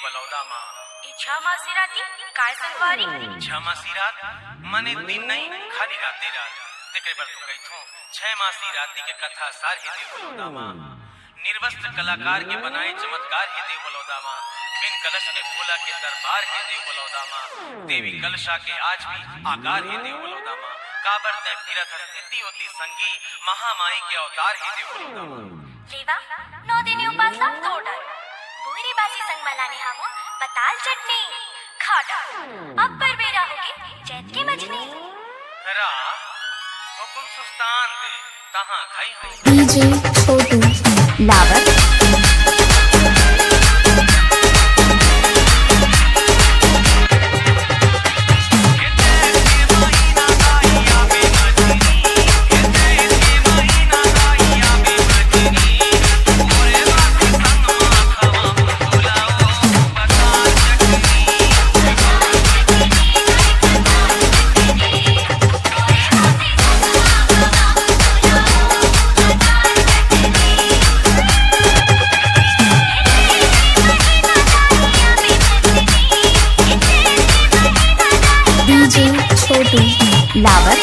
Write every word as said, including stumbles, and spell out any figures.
बलौदा माँ। ए छह मासी राती काय संगवारी? छह मासी रात मने दिन नहीं, खाली राते रात। तेकरे बर तो कहिथों, छह मासी राती के कथा सार हे देव बलौदा माँ। निर्वस्त्र कलाकार के बनाए चमत्कार हे देव बलौदा माँ। बिन कलश के भोला के दरबार हे देव बलौदा माँ। देवी कलशा के आज भी आकार हे देव बलौदा माँ। काबर तैं फिरत हस एती ओती संगी, महामाई के अवतार हे देव बलौदा माँ। लेवा, नौ दिन उपास ला तोड़ डारो। बोरी बासी संग म लाने हावों, पताल चटनी, खा डारो। अब्बर बेरा होगे, चैत के मजनी। रा, हुकुम सुस्तान दे, तहाँ खाई हूँ। डीजे छोटू। लावत। डीजे छोटू। लावत।